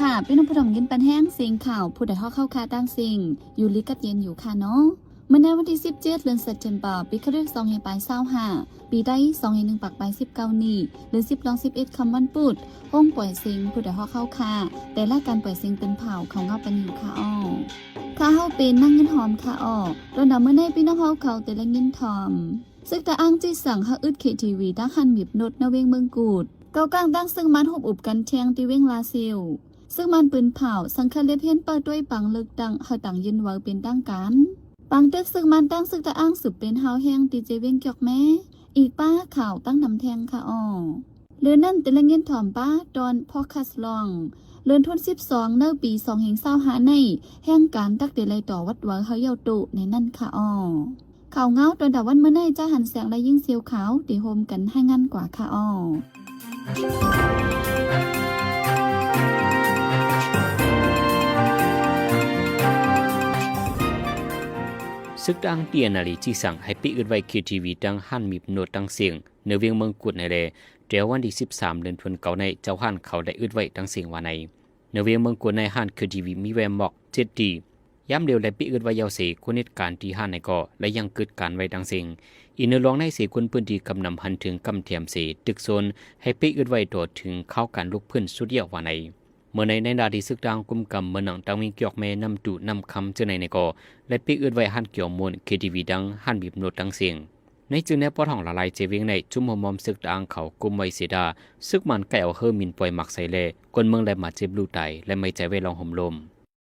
ຄ່ະ ພີ່ນ້ອງຜູ້ຊົມຍິນປັນແຮງ ເສັງຂ່າວ ຜູ້ໃດຮອກເຮົາຄ່າຕ່າງເສັງ ຢູ່ດີກັບເຢັນຢູ່ຄ່ະເນາະ. ມື້ໃນວັນທີສິບເຈັດ ເດືອນເຊັບເທັມເປີ ປີຄະລິດສອງພັນປາຍຊາວຫ້າ ປີໄທສອງພັນໜຶ່ງປາຍສິບເກົ້ານີ້ ເດືອນສິບລອງສິບເອັດຄ່ຳວັນພຸດ ໂຮງປ່ອຍເສັງ ຜູ້ໃດຮອກເຮົາຄ່າ ແຕ່ລາຍການປ່ອຍເສັງເປັນຂ່າວ ເຂົ້າເງົາປັນຢູ່ຄ່ະອໍ້. ຂ້າເຮົາເປັນນາງເງິນຫອມຄ່ະອໍ້. ຕອນດຳມື້ໃນ ພີ່ນ້ອງເຮົາເຂົາແຕ່ລະຍິນຖ່ອມ ຊຶກຕະອາງຈີ່ສັ່ງໃຫ້ອຶດເຄທີວີ ຕາງຮ້ານມີບນົດ ນະເວງເມືອງກຸດ. ເກົາກາງຕາງຊຶກມານໂຮບອຸບກັນແທງ ທີ່ເວງລາຊຽວ. ຊຶກມານປືນເຜົາ ສັ່ງໃຫ້ເລັບເຮນເປີດດ້ວຍປາງເລືອກຕັ້ງ ໃຫ້ຕາງຢືນເວົ້າເປັນທາງການ. ປາງຕຶກຊຶກມານຕາງຊຶກຕະອາງ ສືບເປັນຮາວແຮງ ທີ່ເຈວຽງກຽວແມ່. ອີກປ້າຂ່າວຕັ້ງນຳແທງຄ່ະອໍ້. ເລື່ອງນັ້ນແຕ່ລະຍິນຖ່ອມປ້າຕອນພອດຄາສລອງ ເລື່ອງວັນທີສິບສອງ ໃນປີສອງພັນຊາວຫ້າໃນ ແຫ່ງການຕັກເຕໄລຕໍ່ວັດວາເຮົາເຍົາໂຕໃນນັ້ນຄ່ະອໍ້. ຂ່າວເງົາຕອນຕາວັນມື້ໃນ ຈາຫັນແສງ ແລະ ຍິງສຽວຂາວ ທີ່ໂຮມກັນໃຫ້ງານກວ່າຄ່ະອໍ້. ຊຶກຕະອາງ ທີເອັນແອລເອ ຈີ່ສັ່ງໃຫ້ປິດອຶດໄວ້ເຄທີວີ ຕາງຮ້ານມີບນົດຕາງເສັງ ເນີວຽງເມືອງກຸດໃນແລ ແຕ່ວັນທີສິບສາມ ເດືອນເກົ້າໃນ ເຈົ້າຮ້ານເຂົາໄດ້ອຶດໄວ້ຕາງເສັງວ່າໃນ. ເນີວຽງເມືອງກຸດໃນ ຮ້ານເຄທີວີມີໄວ້ໝອກເຈັດທີ່ ຍາມດຽວໄດ້ປິດອຶດໄວ້ແລ້ວເສ. ຄົນເຮັດການທີ່ຮ້ານໃນກໍໄດ້ຍັງກຶດການໄວ້ຕາງເສັງ. ອີກເນື້ອລອງໃນເສ ຄົນພື້ນທີ່ກຳນຳຫັນເຖິງກຳແຖມເສ ຕຶກຊົນໃຫ້ປິດອຶດໄວ້ຕໍ່ເຖິງຄາວການລຸກຟື້ນສຸດຍຽວວ່າໃນ. ເມື່ອໃນ ໃນໜ້າທີ່ຊຶກຕະອາງກຸມກຳ ເມືອງໜັງຕາງວຽງກຽວແມ່ ນ້ຳຕູ ນ້ຳຄຳ ເຈີໃນໃນກໍໄດ້ປິດອຶດໄວ້ຮ້ານກຽວມ່ວນ ເຄທີວີ ຕາງຮ້ານມີບນົດຕາງເສັງ. ໃນຈື່ແນວປອດຫ້ອງຫຼາຍໆ ເຈວຽງໃນ ຊຸມຫົວໝອມຊຶກຕະອາງເຂົາກຸມໄວ້ເສດາ ຊຶກມານໄກເອົາເຮີມິນປ່ອຍໝາກໃສ່ແລ ຄົນເມືອງໄດ້ບາດເຈັບຫຼູຕາຍ ແລະ ໄມ່ໃຈໄວ້ລອງໂຮມລົມ.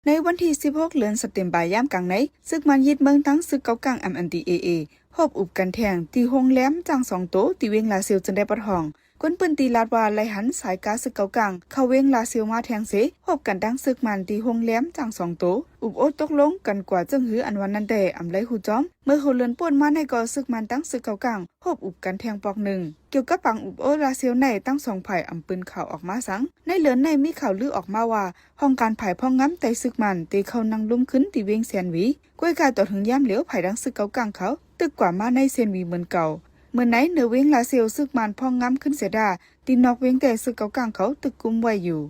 ໃນວັນທີສິບຫົກ ເດືອນເຊັບເທັມເປີ ຍາມກາງໃນ ຊຶກມານຍຶດເມືອງ ທັງຊຶກເກົາກາງ ເອັມເອັນທີເອເອ ໂຮບອຸບກັນແທງ ທີ່ໂຮງແຮມຈ້າງສອງໂຕ ທີ່ວຽງລາຊຽວ ເຈີໃນປອດຫ້ອງ. ຄົນພື້ນທີ່ລາດວ່າ ໄລ່ຫັນສາຍກາຊຶກເກົາກາງ ເຂົ້າວຽງລາຊຽວມາແທງເສ ໂຮບກັນຕາງຊຶກມານທີ່ໂຮງແຮມຈ້າງສອງໂຕ ອຸບອົດຕົກລົງກັນກວ່າເຈິ່ງຫື ອັນວ່ານັ້ນແຕ່ອຳໄລຮູ້ຈອມ. ເມື່ອຫົກເດືອນປົນມາໃນກໍ ຊຶກມານຕາງຊຶກເກົາກາງ ໂຮບອຸບກັນແທງປອກໜຶ່ງ. ກ່ຽວກັບປາງອຸບອົດລາຊຽວໃນ ທັງສອງຝ່າຍອຳປືນຂ່າວອອກມາສັງ. ໃນເດືອນໃນມີຂ່າວລືອອກມາວ່າ ຫ້ອງການຝ່າຍພອກງາມໃຕ້ຊຶກມານ ເຕເຂົ້ານັ່ງລົມຄືນທີ່ວຽງແຊນຫວີ. ກວຍກາຕໍ່ເຖິງຍາມດຽວ ຝ່າຍທາງຊຶກເກົາກາງເຂົາຕຶກກວ່າມາໃນແຊນຫວີເໝືອນເກົ່າ. ເມື່ອໃນເນີວຽງລາຊຽວ ຊຶກມານພອກງາມຂຶ້ນເສດາ ທີ່ນອກວຽງແຕ່ຊຶກເກົາກາງເຂົາຕຶກກຸມໄວ້ຢູ່.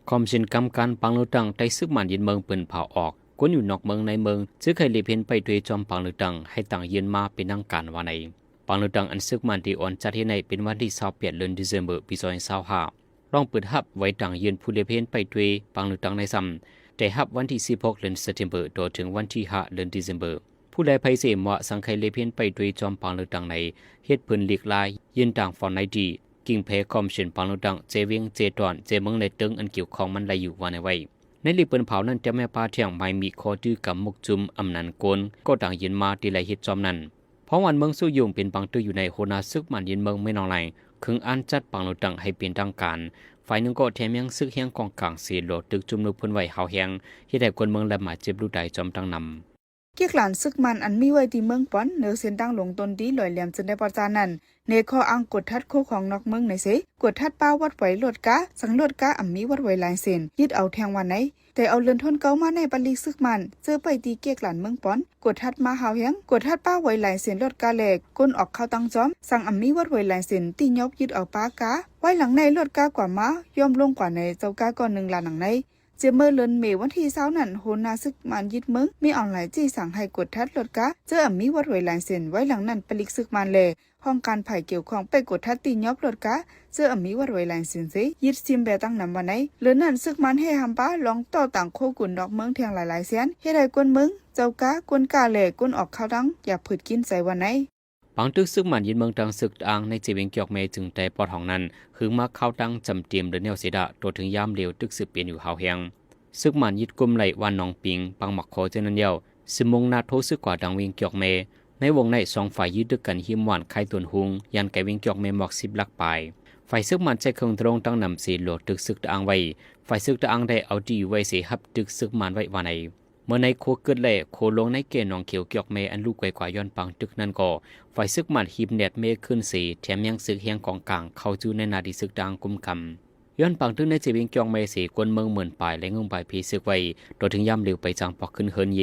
ຄອມເຊັນກຳການປາງເລືອກຕັ້ງໃຕ້ຊຶກມານຍຶດເມືອງ ເປິ້ນພາອອກ ຄົນຢູ່ນອກເມືອງໃນເມືອງ ຊຶກໃຫ້ເລັບເຮນໄປດ້ວຍຈອມປາງເລືອກຕັ້ງ ໃຫ້ຕາງຍື່ນມາເປັນທາງການວ່າໃນ. ປາງເລືອກຕັ້ງອັນຊຶກມານທີ່ອ່ອນຈັດເຮັດໃນ ເປັນວັນທີຊາວແປດ ເດືອນເຊັບເທັມເປີ ປີສອງພັນຊາວຫ້າ ລອງເປີດຮັບໄວ້ຕາງຍື່ນຜູ້ເລັບເຮນໄປດ້ວຍປາງເລືອກຕັ້ງໃນຊ້ຳ ແຕ່ຮັບວັນທີສິບຫົກ ເດືອນເຊັບເທັມເປີ ຕໍ່ເຖິງວັນທີຫ້າ ເດືອນເຊັບເທັມເປີ. ຜູ້ໃດໃຜເສມວ່າສັງໄຄເລັບເຮນໄປດ້ວຍຈອມປາງເລືອກຕັ້ງໃນ ເຮັດເພິ່ນຫຼີກລາຍ ຍື່ນຕາງຟອນໃນທີ່ ກິ່ງແພຄອມເຊັນປາງເລືອກຕັ້ງ ເຈວຽງ ເຈຕອນ ເຈເມືອງ ແລະ ຕຶງອັນກ່ຽວຂ້ອງມັນໄດ້ຢູ່ວ່າໃນໄວ້. ໃນລິບເປິ້ນພາວນັ້ນ ແຕ່ແມ່ປາແທງໄມ້ມີຂໍ້ຕື້ກຳໝົກຈຸ່ມອຳນານໂກນ ກໍຕາງຍື່ນມາທີ່ໄດ້ເຮັດຈອມນັ້ນ. ເພາະບ້ານເມືອງສຸຍຸງເປັນປາງຕຶກຢູ່ໃນ ຫົວໜ້າຊຶກມານຍຶດເມືອງແມ່ນອນລາຍ ເຄິ່ງອັນຈັດປາງເລືອກຕັ້ງໃຫ້ເປັນທາງການ. ຝ່າຍໜຶ່ງກໍແຖມຍັງຊຶກແຮງກອງກາງເສ ຫຼວກຕຶກຊຸມນຸບເພິ່ນໄວ້ຮາວແຮງ ເຮັດໃຫ້ຄົນເມືອງໄດ້ບາດເຈັບຫຼູຕາຍຈອມທັງນຳ. ກຽກຫຼານຊຶກມານອັນມີໄວ້ທີ່ເມືອງປອນ ເນີເສັ້ນທາງຫຼວງຕົ້ນດີ ລອຍແຫຼມ ເຈີໃນປະຊານັ້ນ ໃນຂໍ້ອ້າງກວດທັດໂຄຂອງນອກເມືອງໃນເສ ກວດທັດປ້າວັດໄຫວລົດກາ ສັ່ງລົດກາອຳມີວັດໄຫວລາຍເຊັນ ຍຶດເອົາແທງວ່າໃນ. ແຕ່ເອົາເດືອນຕົ້ນເກົ້າມາໃນ ປະລິກຊຶກມານເຈີໄປທີ່ກຽກຫຼານເມືອງປອນ ກວດທັດມາຮາວແຮງ ກວດທັດປ້າໄຫວລາຍເຊັນລົດກາ ແລະ ຄົນອອກເຂົ້າຕາງຈອມ ສັ່ງອຳມີວັດໄຫວລາຍເຊັນ ຕີຫຍົບຍຶດເອົາປ້າກາ. ວາຍຫຼັງໃນລົດກາກວ່າມາ ຍ່ອມລົງກວ່າໃນ ເຈົ້າກາກໍໜຶ່ງລາດໜັງໃນ. ເຈາະເມື່ອເດືອນເມ ວັນທີຊາວນັ້ນ ຫົວໜ້າຊຶກມານຍຶດເມືອງ ມີອອນລາຍຈີ່ສັ່ງໃຫ້ກວດທັດລົດກາ ເຈີອຳມີວັດໄຫວລາຍເຊັນ. ວາຍຫຼັງນັ້ນ ປະລິກຊຶກມານ ແລະ ຫ້ອງການຝ່າຍກ່ຽວຂ້ອງໄປກວດທັດຕີຫຍົບລົດກາ ເຈີອຳມີວັດໄຫວລາຍເຊັນເສ ຍຶດຊິມແບຕັ້ງນຳວ່າໃນ. ເລື່ອງນັ້ນ ຊຶກມານແຫ່ຫ້າມປ້າລອງຕໍ່ຕາງໂຄກຸນນອກເມືອງແທງຫຼາຍໆແສນ ເຮັດໃຫ້ຄົນເມືອງ ເຈົ້າກາ ຄົນກາ ແລະ ຄົນອອກເຂົ້າຕາງ ຢາກຜືດກິນໃຈວ່າໃນ. ປາງຕຶກຊຶກມານຍຶດເມືອງ ທັງຊຶກຕະອາງໃນເຈວຽງກຽວແມ່ ເຈີໃນປະເທດເຮົານັ້ນ ຫຶງມາຄາວຕັ້ງຈຳເຕັມເດີແນວເສດາ ຕໍ່ເຖິງຍາມດຽວຕຶກສືບເປັນຢູ່ຮາວແຮງ. ຊຶກມານຍຶດກຸມໄດ້ບ້ານໜອງປິງ ປາງໝາກຄໍ ເຈົ້ານັ້ນແລ້ວ ຊຶມມຸງໜ້າໂທຊຶກກວ່າທາງວຽງກຽວແມ່. ໃນວົງໃນສອງຝ່າຍຢື້ຕຶກກັນຮິມຫວ່ານຄ້າຍຕົນຮຸງ ຢ່າງໄກວຽງກຽວແມ່ໝອກສິບຫຼັກປາຍ. ຝ່າຍຊຶກມານໃຊ້ເຄື່ອງໂດຣນຕັ້ງນຳເສ ຫຼວກຕຶກຊຶກຕະອາງໄວ້. ຝ່າຍຊຶກຕະອາງໄດ້ເອົາທີ່ຢູ່ໄວ້ເສ ຮັບຕຶກຊຶກມານໄວ້ວ່າໃນ. ເມື່ອໃນໂຄເກີດ ແລະ ໂຄຫຼວງໃນແກ່ໜອງຂຽວກຽວແມ່ ອັນລູກໄກກວ່າຍ້ອນປາງຕຶກນັ້ນກໍ ຝ່າຍຊຶກມານຮີບແນດເມຂຶ້ນເສ ແຖມຍັງຊຶກແຮງກອງກາງເຂົ້າຢູ່ໃນໜ້າທີ່ຊຶກຕະອາງກຸມກຳ. ຍ້ອນປາງຕຶກໃນເຈວຽງກຽວແມ່ເສ ຄົນເມືອງໝື່ນປາຍ ແລະ ງຸ່ມປາຍເພຊຶກໄວ້ ຕໍ່ເຖິງຍາມເດວໄປຈ້າງປອກຂຶ້ນເຮືອນເຢ.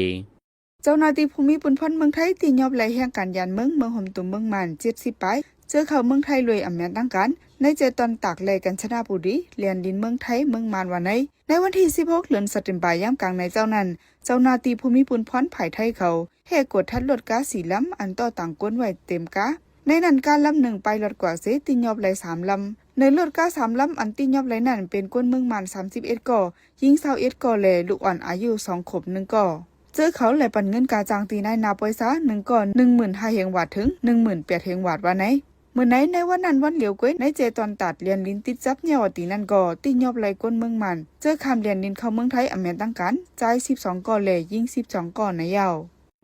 ເຈົ້າໜ້າທີ່ພູມີປຸນພົນເມືອງໄທ ຕີຫຍົບໄລ່ແຮງການຢ້ານເມືອງ ເມືອງຫົມຕຸມ ເມືອງມານ ເຈັດສິບປາຍ ເຈີເຂົ້າເມືອງໄທໂດຍອຳນາດທາງການ ໃນເຈຕອນຕາກ ແລະ ການຊະນະບູລີ ແລນດິນເມືອງໄທ ເມືອງມານ ວ່າໃນ ໃນວັນທີສິບຫົກ ເດືອນເຊັບເຕັມເບີ ຍາມກາງໃນເຈົ້ານັ້ນ ເຈົ້າໜ້າທີ່ພູມີພູນພອນຝ່າຍໄທເຂົາ ແຫ່ກວດທັດລົດກາສີ່ລຳ ອັນຕໍ່ຕາງກົ້ນໄວ້ເຕັມກາ. ໃນນັ້ນກາລຳໜຶ່ງໄປລອດກວ່າເສ ຕີນຍົບໄລ່ສາມລຳ. ໃນລົດກາສາມລຳ ອັນຕີນຍົບໄລ່ນັ້ນ ເປັນຄົນເມືອງມານສາມສິບເອັດກໍ, ຍິງຊາວເອັດກໍ ແລະ ລູກອ່ອນອາຍຸສອງຂວບໜຶ່ງກໍ. ເຈີເຂົາແລະປັນເງິນກາຈ້າງທີ່ນາຍໜ້າປ່ອຍຊາໜຶ່ງກໍ ໜຶ່ງໝື່ນຫ້າແຮງວາດ ເຖິງ ໜຶ່ງໝື່ນແປດແຮງວາດ ວ່າໃນ. ມື້ໃນ ໃນວັນນັ້ນວັນດຽວກັນ ໃນເຈຕອນຕາດແລນດິນຕິດຈັບຍາວອາຕີນັ້ນກໍ ຕີນຍົບໄລ່ຄົນເມືອງມານ ເຈີຂ້າມແລນດິນເຂົ້າເມືອງໄທ ອາແມ່ນຕັ້ງການ ຈ່າຍສິບສອງກໍ ແລະ ຍິງສິບສອງກໍ ໃນຍາວ.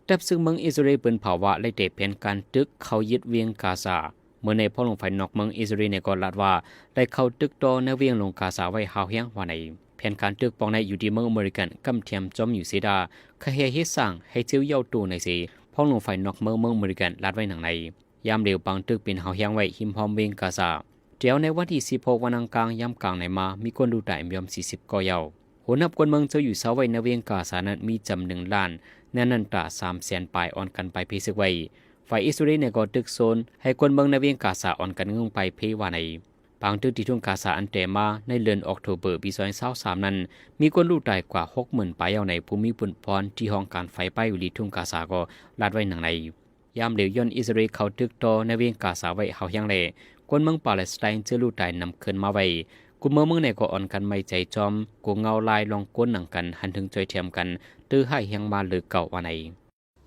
ທັບຊຶກເມືອງອິດສະເຣນ ປືນເຜົາວ່າ ໄດ້ແຕ່ແຜນການຕຶກເຂົ້າຍຶດວຽງກາຊາ. ເມື່ອໃນພວກລົງຝ່າຍນອກເມືອງອິດສະເຣນ ກໍລາດວ່າ ໄດ້ເຂົ້າຕຶກຕໍ່ໃນວຽງຫຼວງກາຊາໄວ້ຮາວແຮງ ວ່າໃນ. ແຜນການຕຶກປ້ອງໃນຢູ່ທີ່ເມືອງອາເມລິກັນ ກຳທຽມຈົ່ມຢູ່ເຊດາ ຂະແຫຍເຮັດສ້າງໃຫ້ເຊວເຍົາໂຕໃນເຊ ພວກລົງຝ່າຍນອກເມືອງ ເມືອງອາເມລິກັນ ລາດໄວ້ໜັງໃນ. ຍາມເດວ ບາງຕຶກເປັນຮາວແຮງໄວ້ ຮິມຮອມວຽງກາຊາ. ແຕ່ໃນວັນທີສິບຫົກ ວັນອັງຄານ ຍາມກາງໃນມາ ມີຄົນລູກຕາຍມາຍອມສີ່ສິບກໍເຍົາ. ໂຫ ນັບຄົນເມືອງເຈົ້າຢູ່ເຊົາໄວ້ໃນວຽງກາຊານັ້ນ ມີຈຳນວນໜຶ່ງລ້ານ ໃນນັ້ນຕາສາມແສນປາຍ ອ່ອນກັນໄປເພຊຶກໄວ້. ຝ່າຍອິດສະເຣນກໍຕຶກຊົນໃຫ້ຄົນເມືອງໃນວຽງກາຊາ ອ່ອນກັນເງື້ອໄປເພວ່າໃນ. ບາງຕຶກທີ່ທົ່ງກາຊາ ອັນແຕ່ມາໃນເດືອນອອກໂທເບີ ປີສອງພັນຊາວສາມນັ້ນ ມີຄົນລູກຕາຍກວ່າຫົກໝື່ນປາຍເຍົາໃນ ພູມີພູນພອນທີ່ຫ້ອງການໄຟໄປວິລີ ທົ່ງກາຊາກໍລາດໄວ້ໜັງໃນ. ຍາມເດວ ຍ້ອນອິດສະເຣນເຂົ້າຕຶກຕໍ່ໃນວຽງກາຊາໄວ້ຮາວແຮງ ແລະ ຄົນເມືອງປາເລັສໄຕນ ເຈີລູກຕາຍນຳເຄື່ອນມາໄວ້ ກຸມເມືອງເມືອງໃນກໍອ່ອນກັນໄໝ້ໃຈຈອມ ກົວເງົາລາຍລອງໂກນໜັງກັນ ຫັນເຖິງຈ່ອຍແຖມກັນ ຕື່ຮ້າຍແຮງມາເລີເກົ່າວ່າໃນ.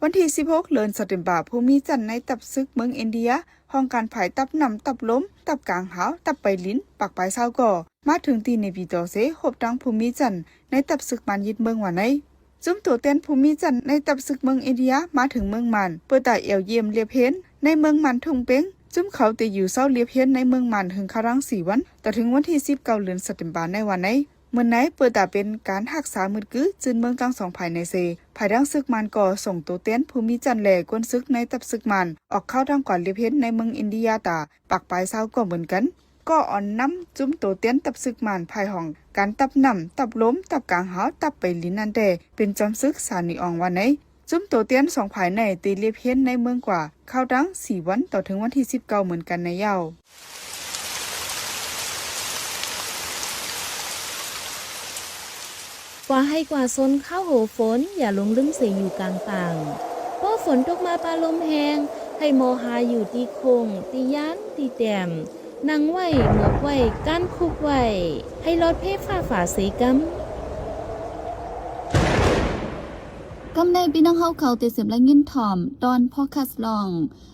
ວັນທີສິບຫົກ ເດືອນເຊັບເຕັມເບີ ພູມີຈັນໃນທັບຊຶກເມືອງອິນເດຍ ຫ້ອງການຝ່າຍທັບນ້ຳ, ທັບລົມ, ທັບກາງຫາວ, ທັບໄປລິນ ປາກປາຍຊາວກໍ ມາເຖິງທີ່ເນປີໂຕເຊ ຮົບທັງພູມີຈັນໃນທັບຊຶກມານຍຶດເມືອງວ່າໃນ. ຈຸ້ມໂຕແທນພູມີຈັນໃນທັບຊຶກເມືອງອິນເດຍ ມາເຖິງເມືອງມານ ເປີຕາແອວຢ້ຽມລຽບເຮນໃນເມືອງມານທຸ່ງເປັງ. ຈຸ້ມເຂົາໄດ້ຢູ່ເຊົາລຽບເຮນໃນເມືອງມານ ເຖິງຄາວທາງສີ່ວັນ ຕໍ່ເຖິງວັນທີສິບເກົ້າ ເດືອນເຊັບເຕັມເບີ ໃນວ່າໃນ. ມື້ໃນເປີຕາເປັນການຮັກສາມືດກື ຈື່ເມືອງທັງສອງຝ່າຍໃນເຊ. ຝ່າຍທາງຊຶກມານກໍສົ່ງໂຕແທນພູມີຈັນ ແລະ ກົນຊຶກໃນທັບຊຶກມານ ອອກຄາວທາງກວ່າລຽບເຮນໃນເມືອງອິນເດຍຕາ ປາກປາຍຊາວກໍເໝືອນກັນ. ກໍອ່ອນນຳຈຸ້ມໂຕແທນທັບຊຶກມານ ຝ່າຍຫ້ອງການທັບນ້ຳ, ທັບລົມ, ທັບກາງຫາວ, ທັບໄປລິນນັ້ນແດ່ ເປັນຈອມຊຶກຊານີອອງວ່າໃນ. ຈຸ້ມໂຕແທນສອງຝ່າຍໃນໄດ້ລຽບເຮນໃນເມືອງກວ່າ ຄາວທາງສີ່ວັນ ຕໍ່ເຖິງວັນທີສິບເກົ້າ ເໝືອນກັນໃນເຍົາ. ກວ່າໄຮ່ກວ່າຊົນ ຄາວໂຫຝົນ ຢ່າຫຼົງລືມເສຢູ່ກາງຕ່າງ. ພໍຝົນຕົກມາຟ້າລົມແຮງ ໃຫ້ມໍຫາຢູ່ທີ່ໂຄ້ງ, ທີ່ຢ້ານ, ທີ່ແຕ້ມ, ນັ່ງໄວ້, ໝົບໄວ້, ການຄຸກໄວ້ ໃຫ້ລອດເພຟ້າຝາເສກຳ. ກຳໃນພີ່ນ້ອງເຮົາເຂົາເຕສຽມລາຍງານຖ່ອມ ຕອນພອດຄາສລອງ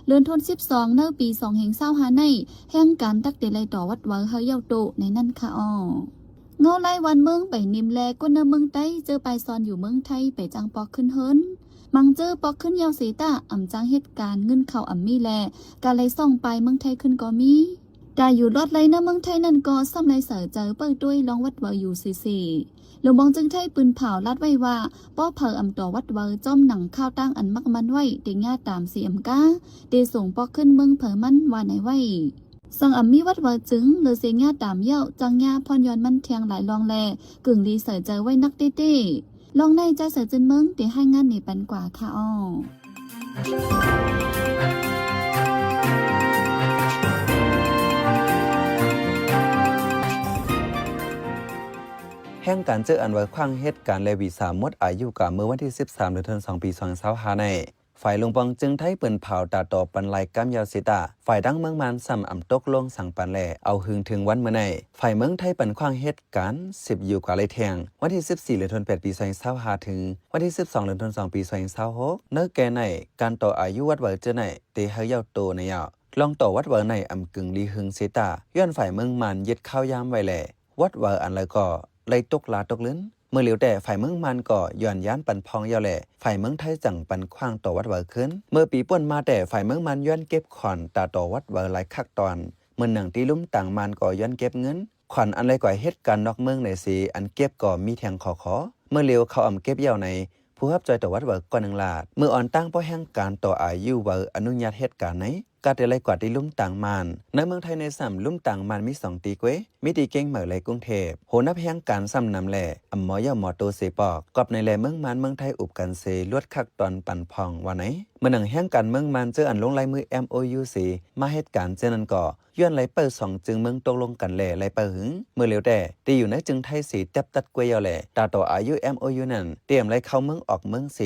ເດືອນທັນວາ ສິບສອງ ໃນປີສອງພັນຊາວຫ້າໃນ ແຫ່ງການຕັກເຕໄລຕໍ່ວັດວາເຮົາເຍົາໂຕໃນນັ້ນຄະອໍ. ເງົາລາຍວັນເມືອງໄປນິມແລ ຄົນເມືອງໃຕ້ເຈີໄປຊອນຢູ່ເມືອງໄທ ໄປຈ້າງປອກຂຶ້ນເຮືອນ. ມັງເຈີປອກຂຶ້ນເຍົາເສຕາ ອຳຈ້າງເຮັດການເງິນເຂົ້າອຳມີແລ ກາໄລສ່ອງໄປເມືອງໄທຂຶ້ນກໍມີ. ກາຢູ່ລອດໄລນຳເມືອງໄທນັ້ນກໍສ່ຳໄລເສີເຈີເປີດຕົວລອງວັດວາຢູ່ເສໆ. ຫຼວງບອງຈຶ່ງໄທປືນເຜົາລາດໄວ້ວ່າ ປ້ອເຜີອຳຕໍ່ວັດວາ ຈອມໜັງຄາວຕ່າງອັນມັກມັນໄວ້ ເຕຍາຕາມເສອຳກາ ເຕສົ່ງປອກຂຶ້ນເມືອງເຜີມັນວ່າໃນໄວ້. ສັງອຳມີວັດວາຈຶ່ງ ເລີເສຍາຕາມເຍົາ ຈັງຍາພອນຍ້ອນມັນແທງຫຼາຍລອງແລ ກຶ່ງລີເສີເຈີໄວ້ນັກເຕ້ໆ. ລອງໃນຈາເສີເຈີນເມືອງ ເຕຮາຍງານເນປັນກວ່າຄະອໍ. ແຫ່ງການເຈີອັນວາຂວ້າງເຮັດການແລວີຊາໝົດອາຍຸກາເມື່ອວັນທີສິບສາມ ເດືອນທັນວາ ສອງພັນຊາວຫ້າໃນ ຝ່າຍຫຼວງປອງຈຶ່ງໄທປືນເຜົາຕາຕໍ່ປັນລາຍກາມເຍົາເສຕາ ຝ່າຍທາງເມືອງມານຊ້ຳອຳຕົກລົງສັງປັນແລ ເອົາຫຶງເຖິງວັນເມື່ອໃນ ຝ່າຍເມືອງໄທປັນຂວ້າງເຮັດການສືບຢູ່ກວ່າໄລແທ່ງ ວັນທີສິບສີ່ ເດືອນທັນວາ ແປດ ປີສອງພັນຊາວຫ້າ ເຖິງວັນທີສິບສອງ ເດືອນທັນວາ ສອງພັນຊາວຫົກ ໃນແກ່ໃນການຕໍ່ອາຍຸວັດວາເຈີໃນ ເຕເຮົາເຍົາໂຕໃນເຍົາ ລອງຕໍ່ວັດວາໃນອຳກຶ່ງລີຫຶງເສຕາ ຍ້ອນຝ່າຍເມືອງມານຍຶດຄາວຍາມໄວ້ແລ ວັດວາອັນລະກໍໄລຕົກລາຕົກລື່ນ. ເມື່ອຫຼຽວແຕ່ ຝ່າຍເມືອງມານກໍຍ້ອນຢ້ານປັນພອງເຍົາແລ ຝ່າຍເມືອງໄທຈັ່ງປັນຂວ້າງຕໍ່ວັດວາຄືນ. ເມື່ອປີປົນມາແຕ່ ຝ່າຍເມືອງມານຍ້ອນເກັບຂອນຕາຕໍ່ວັດວາຫຼາຍຄັກຕອນ ເໝືອນໜັງທີ່ລຸ່ມຕາງມານກໍຍ້ອນເກັບເງິນ ຂວັນອັນໄລກວ່າເຮັດການນອກເມືອງໃນເສ ອັນເກັບກໍມີແທ່ງຂໍຂໍ. ເມື່ອຫຼຽວເຂົາອຳເກັບເຍົາໃນ ຜູ້ຮັບຈ່ອຍຕໍ່ວັດວາກ້ອນໜຶ່ງລາດ ເມື່ອອ່ອນຕັ້ງພໍແຫ່ງການຕໍ່ອາຍຸວາອະນຸຍາດເຮັດການໃນ ກະແຕ່ໄລ່ກວາດທີ່ລຸ່ມຕາງມ່ານ. ໃນເມືອງໄທໃນຊ້ຳ ລຸ່ມຕາງມ່ານມີສອງທີ່ເກວຍ ມີທີ່ກຽງໃໝ່ ແລະ ກຸງເທບ. ໂຫ ນັບແຮງການຊ້ຳນຳແລະ ອຳໝໍເຍົາໝໍໂຕເສຍປອກ. ກອບໃນແລເມືອງມ່ານເມືອງໄທອຸບກັນເສ ລວດຄັກຕອນປັນພອງວ່າໄນ. ເມື່ອໜັງແຮງການເມືອງມ່ານເຈີອັນລົງລາຍມື ເອັມໂອຢູ ເສ ມາເຮັດການເທື່ອນັ້ນກໍ ຍ້ອນໄລ່ເປົ້າສອງຈຶງເມືອງຕົກລົງກັນແລະໄລ່ເປົ້າຫຶງ. ເມື່ອຫຼຽວແຕ່ ທີ່ຢູ່ໃນຈຶງໄທເສແຕັບຕັດກວຍເຍົາແລະ ຕາຕໍ່ອາຍຸ ເອັມໂອຢູ ນັ້ນ ຕຽມໄລ່ເຂົ້າເມືອງອອກເມືອງເສ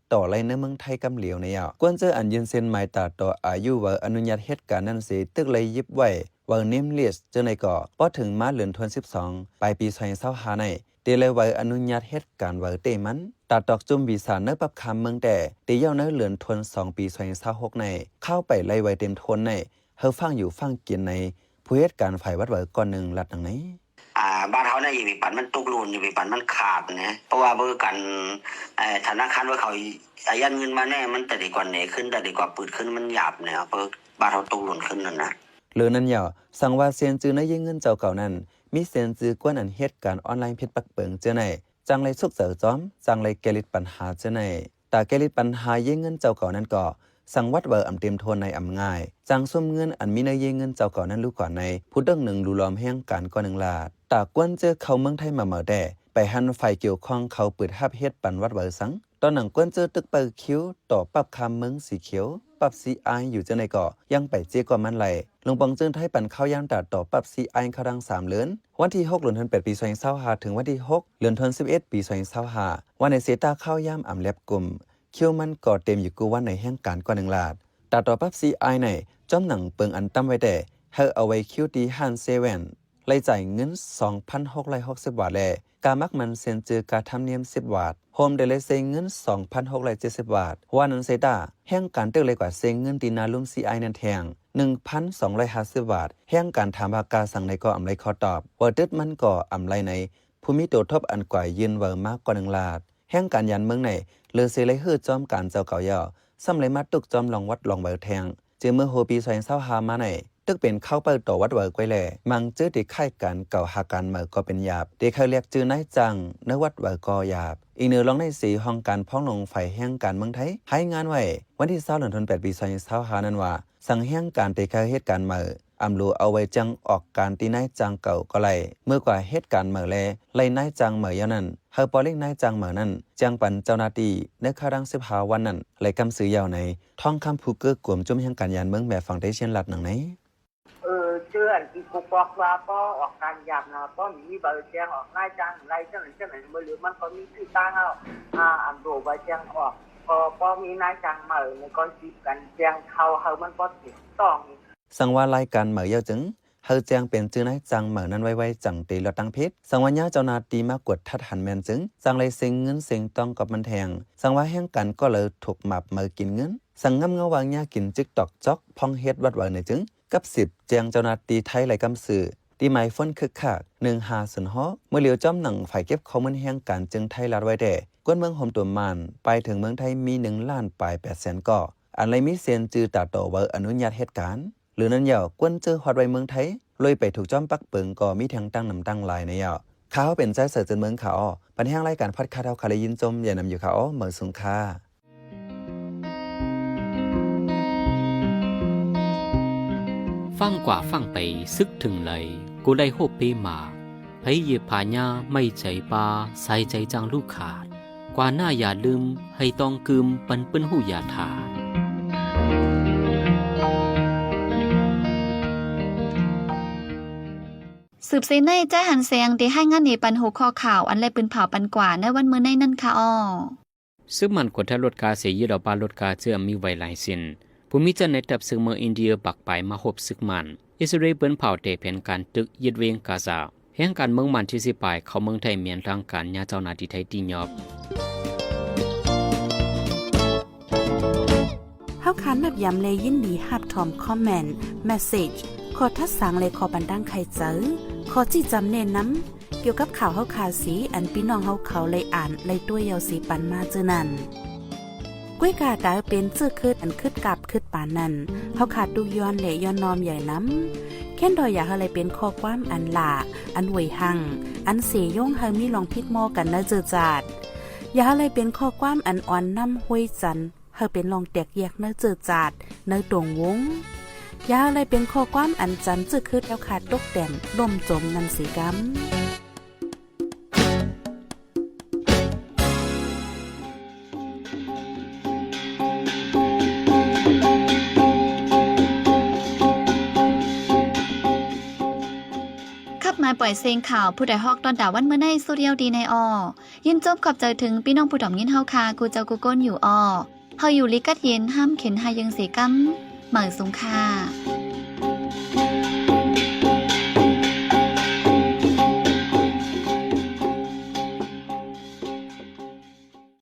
ຕໍ່ໄລ່ໃນເມືອງໄທກຳຫຼຽວໃນເຍົາ. ກວນເຈີອັນຍື່ນເຊັນໝາຍຕາຕໍ່ອາຍຸໃບອະນຸຍາດເຮັດການນັ້ນເສ ຕຶກໄລ່ຢິບໄວ້ ໃບເນມລິສ ເຈີໃນກໍ ພໍເຖິງມາເດືອນທັນວາ ສິບສອງ ປາຍປີສອງພັນຊາວຫ້າໃນ ເຕໄດ້ໃບອະນຸຍາດເຮັດການໃບເຕມັນ ຕາຕອກຈຸ່ມວີຊາໃນປັບຄາມເມືອງແຕ່ ເຕເຍົາໃນເດືອນທັນວາ ສອງ ປີສອງພັນຊາວຫົກໃນ ເຂົ້າໄປໄລ່ໃບເຕັມໂທນໃນ ເຮີຟັງຢູ່ຟັງກິນໃນ ຜູ້ເຮັດການຝ່າຍວັດໃບກ່ອນໜຶ່ງລັດໜັງໃນ. ອ່າ ບ້ານເຮົານີ້ ຢ່າໄປປັນມັນຕົກຫຼົ່ນ ຢ່າໄປປັນມັນຂາດນະ ເພາະວ່າເບີການ ເອີ ທະນາຄານວ່າເຂົາອາຍັດເງິນມາແນ່ ມັນຕະເດກວ່າແໜຂຶ້ນ ຕະເດກວ່າປືດຂຶ້ນ ມັນຫຍາບແນ່ ເບີບ້ານເຮົາຕົກຫຼົ່ນຂຶ້ນນັ້ນນະ. ເລີນັ້ນເຍົາ ສັງວ່າເຊັນຈື່ໃນເຢຍເງິນເຈົ້າເກົ່ານັ້ນ ມີເຊັນຈື່ກວນອັນເຮັດການອອນລາຍຜິດປັກເປິງເຈີໃນ ຈັ່ງໄດ້ຊຸກເຈີຈອມ ຈັ່ງໄດ້ແກ້ລິດປັນຫາເຈີໃນ ຕາແກ້ລິດປັນຫາເຢຍເງິນເຈົ້າເກົ່ານັ້ນກໍ ສັງວັດເບີອຳເຕັມໂທນໃນອຳງ່າຍ ຈັ່ງຊຸມເງິນອັນມີໃນເຢຍເງິນເຈົ້າເກົ່ານັ້ນລູກກວ່າໃນ ຜູ້ເຖິງໜຶ່ງລູຫຼອມແຮງການກວ່າໜຶ່ງລາດ. ຕາກວນເຈີເຂົ້າເມືອງໄທມາເໝີແຕ່ ໄປຫັນຝ່າຍກ່ຽວຂ້ອງເຂົາເປີດຮັບເຮັດປັນວັດເບີສັງ ຕອນໜັງກວນເຈີຕຶກເປີຄິວ ຕໍ່ປັບຄາມເມືອງສີຂຽວ ປັບຊີອາຍຢູ່ເຈີໃນກໍ ຍັງໄປເຈກວ່າມັນໄລ ລົງປອງເຈີນໄທປັນເຂົ້າຢາມຕາຕໍ່ປັບຊີອາຍເຂົ້າທັງສາມເດືອນ ວັນທີຫົກ ເດືອນທັນວາ ແປດ ປີສອງພັນຊາວຫ້າ ເຖິງວັນທີຫົກ ເດືອນທັນວາ ສິບເອັດ ປີສອງພັນຊາວຫ້າ ວ່າໃນເສຕາເຂົ້າຢາມອຳແລັບກຸ່ມ ຄິວມັນກໍເຕັມຢູ່ກູ່ວັນໃນແຮງການກວ່າໜຶ່ງລາດ. ຕາຕໍ່ປັບຊີອາຍໃນ ຈອມໜັງເປິງອັນຕຳໄວ້ແຕ່ ໃຫ້ເອົາໄວ້ຄິວທີ່ຮ້ານເຊເວັນ ໄລ່ຈ່າຍເງິນສອງພັນຫົກຮ້ອຍຫົກສິບບາດ ແລະ ກາໝາກມັນເຊັນຈື່ກາທຳນຽມສິບບາດ ໂຮມໄດ້ໄລ່ເຊເງິນສອງພັນຫົກຮ້ອຍເຈັດສິບບາດ. ວ່ານັ້ນເສຕາ ແຮງການຕຶກໄລ່ກວາດເຊເງິນທີ່ໜ້າລຸ່ມຊີອາຍນັ້ນແທ່ງ ໜຶ່ງພັນສອງຮ້ອຍຫ້າສິບບາດ. ແຮງການຖາມວ່າກາສັງໃນກໍອຳໄລຂໍຕອບ ວ່າຕຶດມັນກໍອຳໄລໃນ ຜູ້ມີໂຕທົບອັນກວ່າຍື່ນເວີມາກວ່າໜຶ່ງລາດ. ແຮງການຢານເມືອງໃນ ເລີເຊໄລ່ຮື້ຈອມການເຈົ້າເກົ່າເຍົາ ຊ້ຳໄລ່ມາຕຸກຈອມລອງວັດລອງເວີແທ່ງ ເຈີເມື່ອຫົວປີສອງພັນຊາວຫ້າມາໃນ ຕຶກເປັນເຄົ້າເປີດຕໍ່ວັດເວີກວ່າແລ ມັງເຈີຕິຄ້າຍການເກົ່າຫາການເໝີກໍເປັນຫຍາບ ເຕເຄີຍລຽກຈື່ນາຍຈ້າງໃນວັດເວີກໍຫຍາບ. ອີກເໜືອລອງໃນສີຫ້ອງການພອງຫຼວງຝ່າຍແຮງການເມືອງໄທ ຮາຍງານໄວ້ ວັນທີຊາວ ເດືອນທັນວາ ແປດ ປີສອງພັນຊາວຫ້ານັ້ນວ່າ ສັງແຮງການເຕເຄີຍເຮັດການເໝີ ອຳໂລເອົາໄວ້ຈ້າງອອກການທີ່ນາຍຈ້າງເກົ່າກໍໄລ່ ເມື່ອກວ່າເຮັດການເໝີແລ ໄລ່ນາຍຈ້າງເໝີເຍົານັ້ນ ເຮົາປໍລິກນາຍຈ້າງເໝີນັ້ນ ຈ້າງປັນເຈົ້າໜ້າທີ່ ໃນຄາລັງສິບຫ້າວັນນັ້ນ ໄລ່ກຳຊື່ເຍົາໃນ ທອງຄຳ ຜູ້ເກີກວມຈຸ້ມແຮງການຢານເມືອງແມ່ຝັ່ງເຕຊຽນລັດໜັງໃນ. ເອີ ເຈີອັນທີ່ຜູ້ປອກວ່າ ພໍອອກການຢາມນະ ພໍມີໃບແຈ້ງອອກນາຍຈ້າງໄລ່ຈັ່ງນັ້ນຈັ່ງນັ້ນ ເມື່ອຫຼືມັນກໍມີຊື່ຕາງເຮົາ ອາ ອັນໂດໃບແຈ້ງອອກ ກໍພໍມີນາຍຈ້າງເໝີ ແລ້ວກໍຊິບກັນແຈ້ງເຂົ້າເຮົາ ມັນກໍຖືກຕ້ອງ. ສັງວ່າລາຍການເໝີເຍົາຈຶ່ງ ເຮົາແຈ້ງເປັນຈື່ນາຍຈ້າງເໝີນັ້ນໄວໆ ຈັ່ງເຕລອດຕັ້ງຜິດ. ສັງວ່າຍາມເຈົ້າໜ້າທີ່ມາກວດທັດຫັນແມ່ນຈຶ່ງ ຈັ່ງໄດ້ເຊັງເງິນເຊັງຕອງກັບມັນແທ່ງ. ສັງວ່າແຮງການກໍເລີຍຖືກໝາບເໝີກິນເງິນ. ສັງງາມເງົາວ່າຍາມກິນຈິກຕອກຈອກ ພອງເຮັດວັດເວີໃນຈຶ່ງ ກັບສິບແຈ້ງເຈົ້າໜ້າທີ່ໄທໄລ່ກຳຊື່ ທີ່ໝາຍຝົນຄຶກຄັກ ໜຶ່ງຫ້າສູນຫົກ. ເມື່ອຫຼຽວຈອມໜັງ ຝ່າຍເກັບຂໍ້ມູນແຮງການຈຶ່ງໄທລາດໄວ້ແຕ່ ຄົນເມືອງໂຮມຕົວມານ ປາຍເຖິງເມືອງໄທມີໜຶ່ງລ້ານປາຍແປດແສນກໍ ອັນໄລ່ມີເຊັນຈື່ຕາຕໍ່ໃບອະນຸຍາດເຮັດການ. ຫຼືນັ້ນເຍົາ ກວນເຈີຮອດໄວ້ເມືອງໄທ ລວຍໄປຖືກຈອມປັກເປິງກໍມີແທ່ງຕັ້ງນຳຕັ້ງຫຼາຍໃນເຍົາ. ຂ້າເຮົາເປັນຊາຍເສີເຈີນເມືອງຂາວ ບັນແຮງລາຍການພອດຄາດເຮົາຄະໄດ້ຍິນຊົມ ແລະ ນຳຢູ່ຂາວ ເອົາເໝີສູງຄ່າ. ຟັງກວ່າຟັງໄປ ຊຶກເຖິງໄຫຼ ກໍໄດ້ໂຮບເປມາ ໃຜເຫຍບຜາຍາ ໄມ້ໃຈປາ ສາຍໃຈຈັ່ງລູກຂາດ ກວ່າໜ້າຢ່າລືມ ໃຫ້ຕ້ອງກືມ ປັນເປີ້ນຮູ້ຢ່າຖາດ. ສືບເສຍໃນ ໃຈຫັນແສງ ໄດ້ຮາຍງານໃຫ້ປັນຫົວຂໍ້ຂ່າວ ອັນໄດ້ປືນເຜົາປັນກວ່າໃນວັນມື້ໃນນັ້ນຄ່ະອໍ. ຊຶກມັນກວດທັດລົດກາເສ ຍຶດເອົາປ້າຍລົດກາເຈື່ອມີໄວ້ຫຼາຍເສັ້ນ. ພູມີຈັນໃນທັບຊຶກເມືອງອິນເດຍບັກປາຍມາຮົບຊຶກມັນ. ອິດສະຣາເອນເປີ້ນເຜົາແຕ່ແຜນການຕຶກຍຶດເວງກາຊາ. ແຮງການເມືອງມັນທີ່ຊິປາຍເຂົ້າເມືອງໄທແມ່ນທາງການຍາເຈົ້າໜ້າທີ່ໄທຕີຫຍອບ. ເຮົາຄານນັບຢາມ ແລະ ຍິນດີຮັບຖອມຄອມເມັນ, ເມສເຊຈ, ຂໍ້ທັດສາງ ແລະ ຂໍ້ບັນດາງໄຄເຈີ, ຂໍ້ຊີ້ຈຳແນະນຳ ກ່ຽວກັບຂ່າວເຮົາຄາເສ ອັນພີ່ນ້ອງເຮົາເຂົາໄດ້ອ່ານໄດ້ຕົວະເຍົາເສປັນມາເຈີນັ້ນ. ກວຍກາຕາເປັນເຈີເຄີດອັນຄຶດກາບຄຶດປານນັ້ນ ເຮົາຄາຕຸກຍ້ອນ ແລະ ຍ້ອນນ້ອມໃຫຍ່ນຳ. ແຄ້ນດອຍຢາກເຮົາໄດ້ເປັນຂໍ້ຄວາມອັນຫຼ້າ ອັນຫວຍຮັ່ງ ອັນເສຍົງ ໃຫ້ມີລອງຜິດມໍກັນໃນເຈີຈາດ. ຢາກເຮົາໄດ້ເປັນຂໍ້ຄວາມອັນອ່ອນນ້ຳຫ້ວຍຈັນ ໃຫ້ເປັນລອງແຕກແຍກໃນເຈີຈາດ ໃນຕົງວົງ. ຢ່າໄດ້ເປັນຂໍ້ຄວາມອັນຈຳຈຶກຄຶດແລ້ວຂາດຕົກແຕ່ມ ລົ້ມຈົມນັ້ນເສຍກຳ. ຂັບມາປ່ອຍເສັງຂ່າວ ຜູ້ໃດຮອກຕອນດາວັນເມື່ອໃນ ສຸດຍອດດີໃນອໍ ຍິນຊົມຂອບໃຈເຖິງພີ່ນ້ອງຜູ້ດອມຍິນເຮົາຄ່າ ກູ່ເຈົ້າກູ່ກົນຢູ່ອໍ ເຮົາຢູ່ລີກັດເຢັນ ຫ້າມເຂັນຫາຍເຢິງເສກຳ ໝາຍສູງຄ່າ.